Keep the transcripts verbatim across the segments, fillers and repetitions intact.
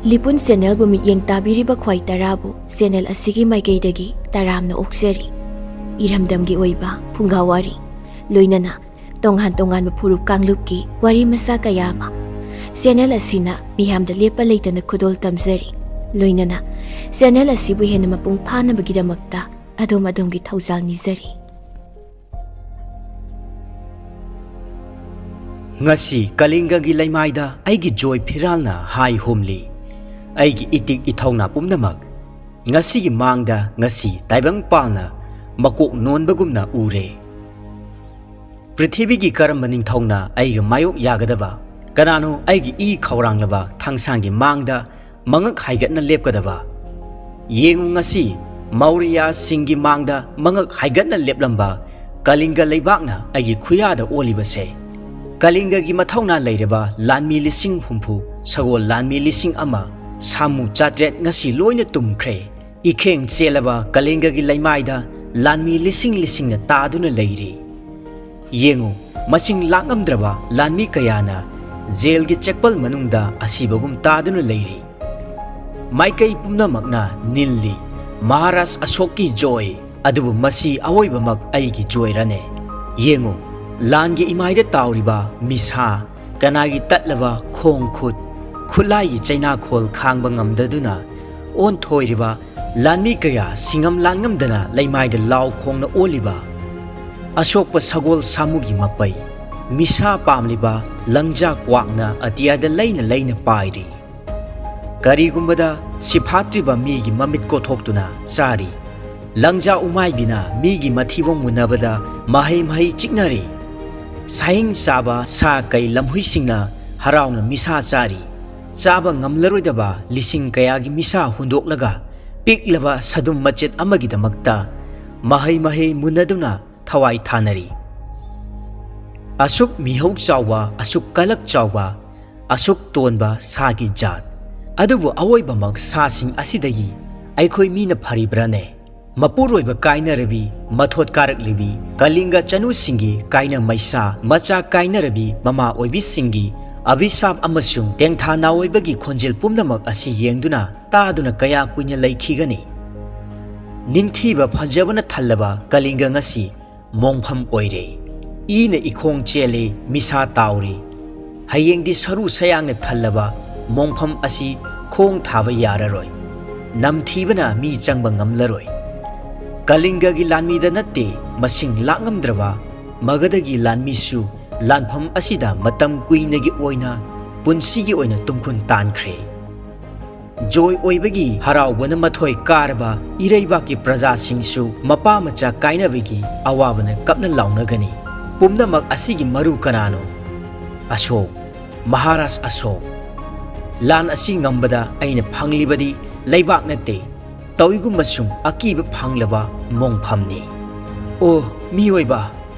ꯂꯤꯄꯨꯟ ꯆꯦꯅꯦꯜꯕꯨ ꯃꯤꯠꯌꯦꯡ ꯇꯥꯕꯤꯔꯤꯕ ꯈ꯭ꯋꯥꯏ ꯇꯔꯥꯕꯨ ꯆꯦꯅꯦꯜ ꯑꯁꯤꯒꯤ ꯃꯥꯏꯀꯩꯗꯒꯤ ꯇꯔꯥꯝꯅ ꯑꯣꯛꯆꯔꯤ꯫ ꯏꯔꯝꯗꯝꯒꯤ ꯑꯣꯏꯕ ꯐꯨꯡꯒꯥ ꯋꯥꯔꯤ, ꯂꯣꯏꯅꯅ ꯇꯣꯉꯥꯟ ꯇꯣꯉꯥꯟꯕ ꯐꯨꯔꯨꯞ ꯀꯥꯡꯂꯨꯞꯀꯤ ꯋꯥꯔꯤ ꯃꯆꯥ ꯀꯌꯥ ꯑꯃ ꯆꯦꯅꯦꯜ ꯑꯁꯤꯅ ꯃꯤꯌꯥꯝꯗ ꯂꯦꯞꯄ ꯂꯩꯇꯅ ꯈꯨꯗꯣꯜ ꯇꯝꯖꯔꯤ꯫ ꯂꯣꯏꯅꯅ ꯆꯦꯅꯦꯜ ꯑꯁꯤꯕꯨ ꯍꯦꯟꯅ ꯃꯄꯨꯡ ꯐꯥꯅꯕꯒꯤꯗꯃꯛꯇ ꯑꯗꯣꯝ ꯑꯗꯣꯝꯒꯤ ꯊꯧꯖꯥꯜ ꯅꯤꯖꯔꯤ꯫ ꯉꯁꯤ ꯀꯂꯤꯡꯒꯒꯤ ꯂꯩꯃꯥꯏꯗ ꯑꯩꯒꯤ ꯖꯣꯏ ꯐꯤꯔꯥꯜꯅ ꯍꯥꯏ ꯍꯣꯝꯂꯤ꯫ ꯑꯩꯒꯤ ꯏꯇꯤꯛ ꯏꯊꯧꯅꯥ ꯄꯨꯝꯅꯃꯛ ꯉꯁꯤꯒꯤ ꯃꯥꯡꯗ ꯉꯁꯤ ꯇꯥꯏꯕꯪꯄꯥꯜꯅ ꯃꯀꯣꯛ ꯅꯣꯟꯕꯒꯨꯝꯅ ꯎꯔꯦ꯫ ꯄ꯭ꯔꯤꯊꯤꯕꯤꯒꯤ ꯀꯔꯝꯕ ꯅꯤꯡꯊꯧꯅ ꯑꯩꯒ ꯃꯥꯌꯣꯛ ꯌꯥꯒꯗꯕ? ꯀꯅꯥꯅꯣ ꯑꯩꯒꯤ ꯏ ꯈꯧꯔꯥꯡꯂꯕ ꯊꯥꯡꯁꯥꯡꯒꯤ ꯃꯥꯡꯗ ꯃꯉꯛ ꯍꯥꯏꯒꯠꯅ ꯂꯦꯞꯀꯗꯕ? ꯌꯦꯡꯉꯨ, ꯉꯁꯤ ꯃꯧꯔꯤꯌꯥꯁꯤꯡꯒꯤ ꯃꯥꯡꯗ ꯃꯉꯛ ꯍꯥꯏꯒꯠꯅ ꯂꯦꯞꯂꯝꯕ ꯀꯂꯤꯡꯒ ꯂꯩꯕꯥꯛꯅ ꯑꯩꯒꯤ ꯈꯨꯌꯥꯗ ꯑꯣꯜꯂꯤꯕꯁꯦ꯫ ꯀꯂꯤꯡꯒꯒꯤ ꯃꯊꯧꯅꯥ ꯂꯩꯔꯕ ꯂꯥꯟꯃꯤ ꯂꯤꯁꯤꯡ ꯍꯨꯝꯐꯨ, ꯁꯒꯣꯜ ꯂꯥꯟꯃꯤ ꯂꯤꯁꯤꯡ ꯑꯃ, ꯁꯥꯃꯨ ꯆꯥꯇ꯭ꯔꯦꯠ ꯉꯁꯤ ꯂꯣꯏꯅ ꯇꯨꯝꯈ꯭ꯔꯦ꯫ ꯏꯈꯦꯡ ꯆꯦꯜꯂꯕ ꯀꯂꯤꯡꯒꯒꯤ ꯂꯩꯃꯥꯏꯗ ꯂꯥꯟꯃꯤ ꯂꯤꯁꯤꯡ ꯂꯤꯁꯤꯡꯅ ꯇꯥꯗꯨꯅ ꯂꯩꯔꯤ꯫ ꯌꯦꯡꯉꯨ, ꯃꯁꯤꯡ ꯂꯥꯛꯉꯝꯗ꯭ꯔꯕ ꯂꯥꯟꯃꯤ ꯀꯌꯥꯅ ꯖꯦꯜꯒꯤ ꯆꯦꯛꯄꯜ ꯃꯅꯨꯡꯗ ꯑꯁꯤꯕꯒꯨꯝ ꯇꯥꯗꯨꯅ ꯂꯩꯔꯤ꯫ ꯃꯥꯏꯀꯩ ꯄꯨꯝꯅꯃꯛꯅ ꯅꯤꯜꯂꯤ꯫ ꯃꯍꯥꯔꯥꯖ ꯑꯁꯣꯛꯀꯤ ꯖꯣꯏ꯫ ꯑꯗꯨꯕꯨ ꯃꯁꯤ ꯑꯋꯣꯏꯕꯃꯛ ꯑꯩꯒꯤ ꯖꯣꯏꯔꯅꯦ? ꯌꯦꯡꯉꯨ, ꯂꯥꯟꯒꯤ ꯏꯃꯥꯏꯗ ꯇꯥꯎꯔꯤꯕ ꯃꯤꯁꯥ, ꯀꯅꯥꯒꯤ ꯇꯠꯂꯕ ꯈꯣꯡ ꯈꯨꯠ, ꯈꯨꯠꯂꯥꯏꯒꯤ ꯆꯩꯅꯥꯈꯣꯜ ꯈꯥꯡꯕ ꯉꯝꯗꯗꯨꯅ ꯑꯣꯟꯊꯣꯏꯔꯤꯕ ꯂꯥꯟꯃꯤ ꯀꯌꯥ ꯁꯤꯡꯉꯝ ꯂꯥꯟꯉꯝꯗꯅ ꯂꯩꯃꯥꯏꯗ ꯂꯥꯎ ꯈꯣꯡꯅ ꯑꯣꯜꯂꯤꯕ, ꯑꯁꯣꯛꯄ ꯁꯒꯣꯜ ꯁꯥꯃꯨꯒꯤ ꯃꯄꯩ, ꯃꯤꯁꯥ ꯄꯥꯝꯂꯤꯕ ꯂꯪꯖꯥ ꯀ꯭ꯋꯥꯛꯅ ꯑꯇꯤꯌꯥꯗ ꯂꯩꯅ ꯂꯩꯅ ꯄꯥꯏꯔꯤ꯫ ꯀꯔꯤꯒꯨꯝꯕꯗ ꯁꯤꯐꯥꯠꯇ꯭ꯔꯤꯕ ꯃꯤꯒꯤ ꯃꯃꯤꯠ ꯀꯣꯊꯣꯛꯇꯨꯅ ꯆꯥꯔꯤ꯫ ꯂꯪꯖꯥ ꯎꯃꯥꯏꯕꯤꯅ ꯃꯤꯒꯤ ꯃꯊꯤꯕꯣꯡ ꯃꯨꯟꯅꯕꯗ ꯃꯍꯩ ꯃꯍꯩ ꯆꯤꯛꯅꯔꯤ꯫ ꯁꯥꯍꯤꯡ ꯆꯥꯕ ꯁꯥ ꯀꯩ ꯂꯝꯍꯨꯏꯁꯤꯡꯅ ꯍꯔꯥꯎꯅ ꯃꯤꯁꯥ ꯆꯥꯔꯤ꯫ ꯆꯥꯕ ꯉꯝꯂꯔꯣꯏꯗꯕ ꯂꯤꯁꯤꯡ ꯀꯌꯥꯒꯤ ꯃꯤꯁꯥ ꯍꯨꯟꯗꯣꯛꯂꯒ ꯄꯤꯛꯂꯕ ꯁꯗꯨꯝ ꯃꯆꯦꯠ ꯑꯃꯒꯤꯗꯃꯛꯇ ꯃꯍꯩ ꯃꯍꯩ ꯃꯨꯟꯅꯗꯨꯅ ꯊꯋꯥꯏ ꯊꯥꯅꯔꯤ꯫ ꯑꯁꯨꯛ ꯃꯤꯍꯧ ꯆꯥꯎꯕ, ꯑꯁꯨꯛ ꯀꯂꯛ ꯆꯥꯎꯕ, ꯑꯁꯨꯛ ꯇꯣꯟꯕ ꯁꯥꯒꯤ ꯖꯥꯠ꯫ ꯑꯗꯨꯕꯨ ꯑꯋꯣꯏꯕꯃꯛ ꯁꯥꯁꯤꯡ ꯑꯁꯤꯗꯒꯤ ꯑꯩꯈꯣꯏ ꯃꯤꯅ ꯐꯔꯤꯕ꯭ꯔꯥꯅꯦ? ꯃꯄꯨꯔꯣꯏꯕ ꯀꯥꯏꯅꯔꯕꯤ, ꯃꯊꯣꯠ ꯀꯥꯔꯛꯂꯤꯕꯤ, ꯀꯂꯤꯡꯒ ꯆꯅꯨꯁꯤꯡꯒꯤ ꯀꯥꯏꯅ ꯃꯩꯁꯥ, ꯃꯆꯥ ꯀꯥꯏꯅꯔꯕꯤ ꯃꯃꯥ ꯑꯣꯏꯕꯤꯁꯤꯡꯒꯤ ꯑꯚꯤꯁꯥꯞ ꯑꯃꯁꯨꯡ ꯇꯦꯡꯊꯥ ꯅꯥꯑꯣꯏꯕꯒꯤ ꯈꯣꯟꯖꯦꯜ ꯄꯨꯝꯅꯃꯛ ꯑꯁꯤ ꯌꯦꯡꯗꯨꯅ ꯇꯥꯗꯨꯅ ꯀꯌꯥ ꯀꯨꯏꯅ ꯂꯩꯈꯤꯒꯅꯤ? ꯅꯤꯡꯊꯤꯕ ꯐꯖꯕꯅ ꯊꯜꯂꯕ ꯀꯂꯤꯡꯒ ꯉꯁꯤ ꯃꯣꯡꯐꯝ ꯑꯣꯏꯔꯦ꯫ ꯏꯅ ꯏꯈꯣꯡ ꯆꯦꯜꯂꯤ, ꯃꯤꯁꯥ ꯇꯥꯎꯔꯤ꯫ ꯍꯌꯦꯡꯗꯤ ꯁꯔꯨ ꯁꯌꯥꯡꯅ ꯊꯜꯂꯕ ꯃꯣꯡꯐꯝ ꯑꯁꯤ ꯈꯣꯡ ꯊꯥꯕ ꯌꯥꯔꯔꯣꯏ꯫ ꯅꯝꯊꯤꯕꯅ ꯃꯤ ꯆꯪꯕ ꯉꯝꯂꯔꯣꯏ꯫ ꯀꯂꯤꯡꯒꯒꯤ ꯂꯥꯟꯃꯤꯗ ꯅꯠꯇꯦ, ꯃꯁꯤꯡ ꯂꯥꯛꯉꯝꯗ꯭ꯔꯕ ꯃꯒꯙꯒꯤ ꯂꯥꯟꯃꯤꯁꯨ ꯂꯥꯟꯐꯝ ꯑꯁꯤꯗ ꯃꯇꯝ ꯀꯨꯏꯅꯒꯤ ꯑꯣꯏꯅ ꯄꯨꯟꯁꯤꯒꯤ ꯑꯣꯏꯅ ꯇꯨꯡꯈꯨꯟ ꯇꯥꯟꯈ꯭ꯔꯦ꯫ ꯖꯣꯏ ꯑꯣꯏꯕꯒꯤ ꯍꯔꯥꯎꯕꯅ ꯃꯊꯣꯏ ꯀꯥꯔꯕ ꯏꯔꯩꯕꯥꯛꯀꯤ ꯄ꯭ꯔꯖꯥꯁꯤꯡꯁꯨ ꯃꯄꯥ ꯃꯆꯥ ꯀꯥꯏꯅꯕꯒꯤ ꯑꯋꯥꯕꯅ ꯀꯞꯅ ꯂꯥꯎꯅꯒꯅꯤ꯫ ꯄꯨꯝꯅꯃꯛ ꯑꯁꯤꯒꯤ ꯃꯔꯨ ꯀꯅꯥꯅꯣ? ꯑꯁꯣꯛ, ꯃꯍꯥꯔꯥꯖ ꯑꯁꯣꯛ꯫ ꯂꯥꯟ ꯑꯁꯤ ꯉꯝꯕꯗ ꯑꯩꯅ ꯐꯪꯂꯤꯕꯗꯤ ꯂꯩꯕꯥꯛ ꯅꯠꯇꯦ, ꯇꯧꯏꯒꯨꯝꯕꯁꯨꯡ ꯑꯀꯤꯕ ꯐꯪꯂꯕ ꯃꯣꯡꯐꯝꯅꯤ꯫ ꯑꯣ ꯃꯤꯑꯣꯏꯕ,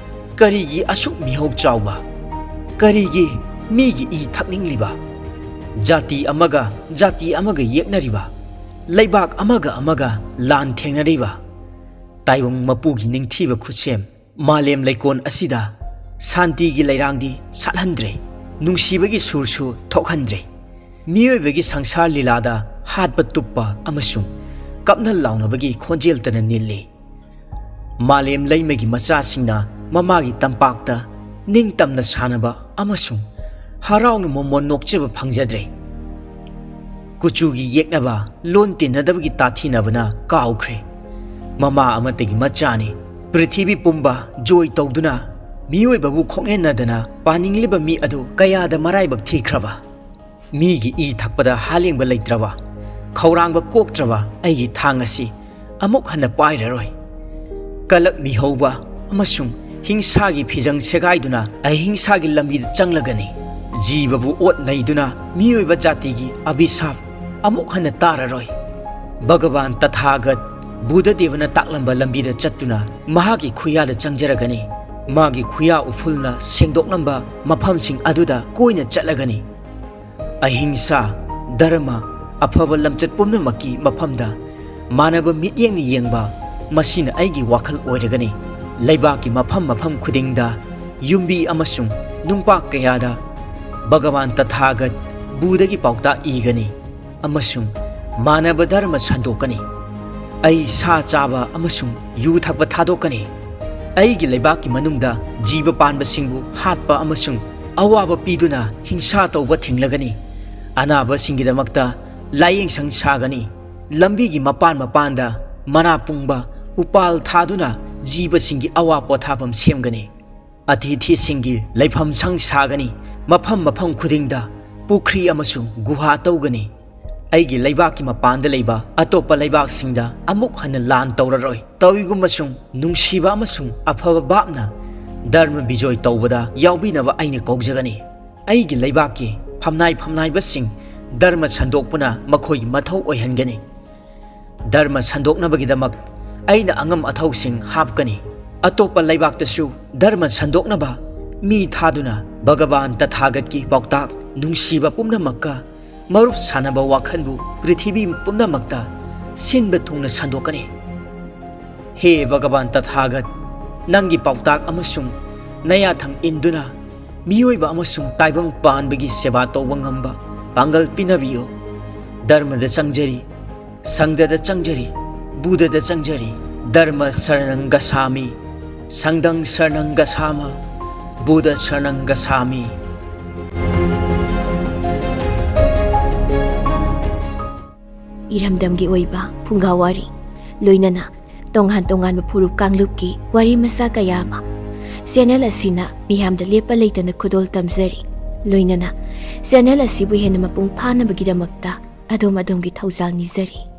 ꯀꯔꯤꯒꯤ ꯑꯁꯨꯛ ꯃꯤꯍꯧ ꯆꯥꯎꯕ? ꯀꯔꯤꯒꯤ ꯃꯤꯒꯤ ꯏ ꯊꯛꯅꯤꯡꯂꯤꯕ? ꯖꯥꯇꯤ ꯑꯃꯒ ꯖꯥꯇꯤ ꯑꯃꯒ ꯌꯦꯛꯅꯔꯤꯕ, ꯂꯩꯕꯥꯛ ꯑꯃꯒ ꯑꯃꯒ ꯂꯥꯟ ꯊꯦꯡꯅꯔꯤꯕ? ꯇꯥꯏꯕꯪ ꯃꯄꯨꯒꯤ ꯅꯤꯡꯊꯤꯕ ꯈꯨꯠꯁꯦꯝ, ꯃꯥꯂꯦꯝ ꯂꯩꯀꯣꯟ ꯑꯁꯤꯗ ꯁꯥꯟꯇꯤꯒꯤ ꯂꯩꯔꯥꯡꯗꯤ ꯁꯥꯠꯍꯟꯗ꯭ꯔꯦ, ꯅꯨꯡꯁꯤꯕꯒꯤ ꯁꯨꯔꯁꯨ ꯊꯣꯛꯍꯟꯗ꯭ꯔꯦ꯫ ꯃꯤꯑꯣꯏꯕꯒꯤ ꯁꯪꯁꯥꯔ ꯂꯤꯂꯥꯗ ꯍꯥꯠꯄ ꯇꯨꯞꯄ ꯑꯃꯁꯨꯡ ꯀꯞꯅ ꯂꯥꯎꯅꯕꯒꯤ ꯈꯣꯟꯖꯦꯜꯇꯅ ꯅꯤꯜꯂꯤ꯫ ꯃꯥꯂꯦꯝ ꯂꯩꯃꯒꯤ ꯃꯆꯥꯁꯤꯡꯅ ꯃꯃꯥꯒꯤ ꯇꯝꯄꯥꯛꯇ ꯅꯤꯡꯇꯝꯅ ꯁꯥꯟꯅꯕ ꯑꯃꯁꯨꯡ ꯍꯔꯥꯎꯅ ꯃꯣꯃꯣꯟ ꯅꯣꯛꯆꯕ ꯐꯪꯖꯗ꯭ꯔꯦ꯫ ꯀꯨꯆꯨꯒꯤ ꯌꯦꯛꯅꯕ, ꯂꯣꯟ ꯇꯤꯟꯅꯗꯕꯒꯤ ꯇꯥꯊꯤꯅꯕꯅ ꯀꯥꯎꯈ꯭ꯔꯦ꯫ ꯃꯃꯥ ꯑꯃꯠꯇꯒꯤ ꯃꯆꯥꯅꯤ꯫ ꯄ꯭ꯔꯤꯊꯤꯕꯤ ꯄꯨꯝꯕ ꯖꯣꯏ ꯇꯧꯗꯨꯅ ꯃꯤꯑꯣꯏꯕꯕꯨ ꯈꯣꯡꯅꯦꯟꯅꯗꯅ ꯄꯥꯅꯤꯡꯂꯤꯕ ꯃꯤ ꯑꯗꯨ ꯀꯌꯥꯗ ꯃꯔꯥꯏꯕꯛ ꯊꯤꯈ꯭ꯔꯕ? ꯃꯤꯒꯤ ꯏ ꯊꯛꯄꯗ ꯍꯥꯂꯦꯡꯕ ꯂꯩꯇ꯭ꯔꯕ, ꯈꯧꯔꯥꯡꯕ ꯀꯣꯛꯇ꯭ꯔꯕ ꯑꯩꯒꯤ ꯊꯥꯡ ꯑꯁꯤ ꯑꯃꯨꯛ ꯍꯟꯅ ꯄꯥꯏꯔꯔꯣꯏ꯫ ꯀꯂꯛ ꯃꯤꯍꯧꯕ ꯑꯃꯁꯨꯡ ꯍꯤꯡꯁꯥꯒꯤ ꯐꯤꯖꯪ ꯁꯦꯒꯥꯏꯗꯨꯅ ꯑꯍꯤꯡꯁꯥꯒꯤ ꯂꯝꯕꯤꯗ ꯆꯪꯂꯒꯅꯤ꯫ ꯖꯤꯕꯕꯨ ꯑꯣꯠ ꯅꯩꯗꯨꯅ ꯃꯤꯑꯣꯏꯕ ꯖꯥꯇꯤꯒꯤ ꯑꯚꯤꯁꯥꯞ ꯑꯃꯨꯛ ꯍꯟꯅ ꯇꯥꯔꯔꯣꯏ꯫ ꯚꯒꯕꯥꯟ ꯇꯊꯥꯒꯠ ꯕꯨꯙꯗꯦꯕꯅ ꯇꯥꯛꯂꯝꯕ ꯂꯝꯕꯤꯗ ꯆꯠꯇꯨꯅ ꯃꯍꯥꯛꯀꯤ ꯈꯨꯌꯥꯗ ꯆꯪꯖꯔꯒꯅꯤ꯫ ꯃꯥꯒꯤ ꯈꯨꯌꯥ ꯎꯐꯨꯜꯅ ꯁꯦꯡꯗꯣꯛꯂꯝꯕ ꯃꯐꯝꯁꯤꯡ ꯑꯗꯨꯗ ꯀꯣꯏꯅ ꯆꯠꯂꯒꯅꯤ꯫ ꯑꯍꯤꯡꯁꯥ, ꯙꯔꯃ, ꯑꯐꯕ ꯂꯝꯆꯠ ꯄꯨꯝꯅꯃꯛꯀꯤ ꯃꯐꯝꯗ ꯃꯥꯟꯅꯕ ꯃꯤꯠꯌꯦꯡꯅ ꯌꯦꯡꯕ, ꯃꯁꯤꯅ ꯑꯩꯒꯤ ꯋꯥꯈꯜ ꯑꯣꯏꯔꯒꯅꯤ꯫ ꯂꯩꯕꯥꯛꯀꯤ ꯃꯐꯝ ꯃꯐꯝ ꯈꯨꯗꯤꯡꯗ ꯌꯨꯝꯕꯤ ꯑꯃꯁꯨꯡ ꯅꯨꯡꯄꯥꯛ ꯀꯌꯥꯗ ꯚꯒꯋꯥꯟ ꯇꯊꯥꯒꯠ ꯕꯨꯙꯒꯤ ꯄꯥꯎꯇꯥꯛ ꯏꯒꯅꯤ ꯑꯃꯁꯨꯡ ꯃꯥꯅꯕ ꯙꯔꯃ ꯁꯟꯗꯣꯛꯀꯅꯤ꯫ ꯑꯩ ꯁꯥ ꯆꯥꯕ ꯑꯃꯁꯨꯡ ꯌꯨ ꯊꯛꯄ ꯊꯥꯗꯣꯛꯀꯅꯤ꯫ ꯑꯩꯒꯤ ꯂꯩꯕꯥꯛꯀꯤ ꯃꯅꯨꯡꯗ ꯖꯤꯕ ꯄꯥꯟꯕꯁꯤꯡꯕꯨ ꯍꯥꯠꯄ ꯑꯃꯁꯨꯡ ꯑꯋꯥꯕ ꯄꯤꯗꯨꯅ ꯍꯤꯡꯁꯥ ꯇꯧꯕ ꯊꯤꯡꯂꯒꯅꯤ꯫ ꯑꯅꯥꯕꯁꯤꯡꯒꯤꯗꯃꯛꯇ ꯂꯥꯏꯌꯦꯡꯁꯪ ꯁꯥꯒꯅꯤ꯫ ꯂꯝꯕꯤꯒꯤ ꯃꯄꯥꯟ ꯃꯄꯥꯟꯗ ꯃꯅꯥ ꯄꯨꯡꯕ ꯎꯄꯥꯜ ꯊꯥꯗꯨꯅ ꯖꯤꯕꯁꯤꯡꯒꯤ ꯑꯋꯥ ꯄꯣꯊꯥꯐꯝ ꯁꯦꯝꯒꯅꯤ꯫ ꯑꯇꯤꯊꯤꯁꯤꯡꯒꯤ ꯂꯩꯐꯝ ꯁꯪ ꯁꯥꯒꯅꯤ꯫ ꯃꯐꯝ ꯃꯐꯝ ꯈꯨꯗꯤꯡꯗ ꯄꯨꯈ꯭ꯔꯤ ꯑꯃꯁꯨꯡ ꯒꯨꯍꯥ ꯇꯧꯒꯅꯤ꯫ ꯑꯩꯒꯤ ꯂꯩꯕꯥꯛꯀꯤ ꯃꯄꯥꯟꯗ ꯂꯩꯕ ꯑꯇꯣꯞꯄ ꯂꯩꯕꯥꯛꯁꯤꯡꯗ ꯑꯃꯨꯛ ꯍꯟꯅ ꯂꯥꯟ ꯇꯧꯔꯔꯣꯏ꯫ ꯇꯧꯏꯒꯨꯝꯕꯁꯨꯡ ꯅꯨꯡꯁꯤꯕ ꯑꯃꯁꯨꯡ ꯑꯐꯕ ꯚꯥꯞꯅ ꯙꯔꯃ ꯕꯤꯖꯣꯏ ꯇꯧꯕꯗ ꯌꯥꯎꯕꯤꯅꯕ ꯑꯩꯅ ꯀꯧꯖꯒꯅꯤ꯫ ꯑꯩꯒꯤ ꯂꯩꯕꯥꯛꯀꯤ ꯐꯝꯅꯥꯏ ꯐꯝꯅꯥꯏꯕꯁꯤꯡ ꯙꯔꯃ ꯁꯟꯗꯣꯛꯄꯅ ꯃꯈꯣꯏꯒꯤ ꯃꯊꯧ ꯑꯣꯏꯍꯟꯒꯅꯤ꯫ ꯙꯔꯃ ꯁꯟꯗꯣꯛꯅꯕꯒꯤꯗꯃꯛ ꯑꯩꯅ ꯑꯉꯝ ꯑꯊꯧꯁꯤꯡ ꯍꯥꯞꯀꯅꯤ꯫ ꯑꯇꯣꯞꯄ ꯂꯩꯕꯥꯛꯇꯁꯨ ꯙꯔꯃ ꯁꯟꯗꯣꯛꯅꯕ ꯃꯤ ꯊꯥꯗꯨꯅ ꯚꯒꯋꯥꯟ ꯇꯊꯥꯒꯠꯀꯤ ꯄꯥꯎꯇꯥꯛ ꯅꯨꯡꯁꯤꯕ ꯄꯨꯝꯅꯃꯛꯀ ꯃꯔꯨꯞ ꯁꯥꯟꯅꯕ ꯋꯥꯈꯜꯕꯨ ꯄ꯭ꯔꯤꯊꯤꯕꯤ ꯄꯨꯝꯅꯃꯛꯇ ꯁꯤꯟꯕ ꯊꯨꯡꯅ ꯁꯟꯗꯣꯛꯀꯅꯤ꯫ ꯍꯦ ꯚꯒꯋꯥꯟ ꯇꯊꯥꯒꯠ, ꯅꯪꯒꯤ ꯄꯥꯎꯇꯥꯛ ꯑꯃꯁꯨꯡ ꯅꯌꯥꯊꯪ ꯏꯟꯗꯨꯅ ꯃꯤꯑꯣꯏꯕ ꯑꯃꯁꯨꯡ ꯇꯥꯏꯕꯪ ꯄꯥꯟꯕꯒꯤ ꯁꯦꯕꯥ ꯇꯧꯕ ꯉꯝꯕ ꯄꯥꯡꯒꯜ ꯄꯤꯅꯕꯤꯌꯨ꯫ ꯙꯔꯃꯗ ꯆꯪꯖꯔꯤ, ꯁꯪꯘꯗ ꯆꯪꯖꯔꯤ, ꯕꯨꯙꯗ ꯆꯪꯖꯔꯤ꯫ ꯙꯔꯃ ꯁꯔꯅꯪ ꯒꯁꯥꯃꯤ, ꯁꯪꯘꯪ ꯁꯔꯅꯪ ꯒꯁꯥꯃ, ꯕꯨꯙ ꯁꯔꯅꯪ ꯒꯁꯥꯃꯤ꯫ ꯏꯔꯝꯗꯝꯒꯤ ꯑꯣꯏꯕ ꯐꯨꯡꯒꯥ ꯋꯥꯔꯤ, ꯂꯣꯏꯅꯅ ꯇꯣꯉꯥꯟ ꯇꯣꯉꯥꯟꯕ ꯐꯨꯔꯨꯞ ꯀꯥꯡꯂꯨꯞꯀꯤ ꯋꯥꯔꯤ ꯃꯆꯥ ꯀꯌꯥ ꯑꯃ ꯆꯦꯅꯦꯜ ꯑꯁꯤꯅ ꯃꯤꯌꯥꯝꯗ ꯂꯦꯞꯄ ꯂꯩꯇꯅ ꯈꯨꯗꯣꯜ ꯇꯝꯖꯔꯤ꯫ ꯂꯣꯏꯅꯅ ꯆꯦꯅꯦꯜ ꯑꯁꯤꯕꯨ ꯍꯦꯟꯅ ꯃꯄꯨꯡ ꯐꯥꯅꯕꯒꯤꯗꯃꯛꯇ ꯑꯗꯣꯝ ꯑꯗꯣꯝꯒꯤ ꯊꯧꯖꯥꯜ ꯅꯤꯖꯔꯤ꯫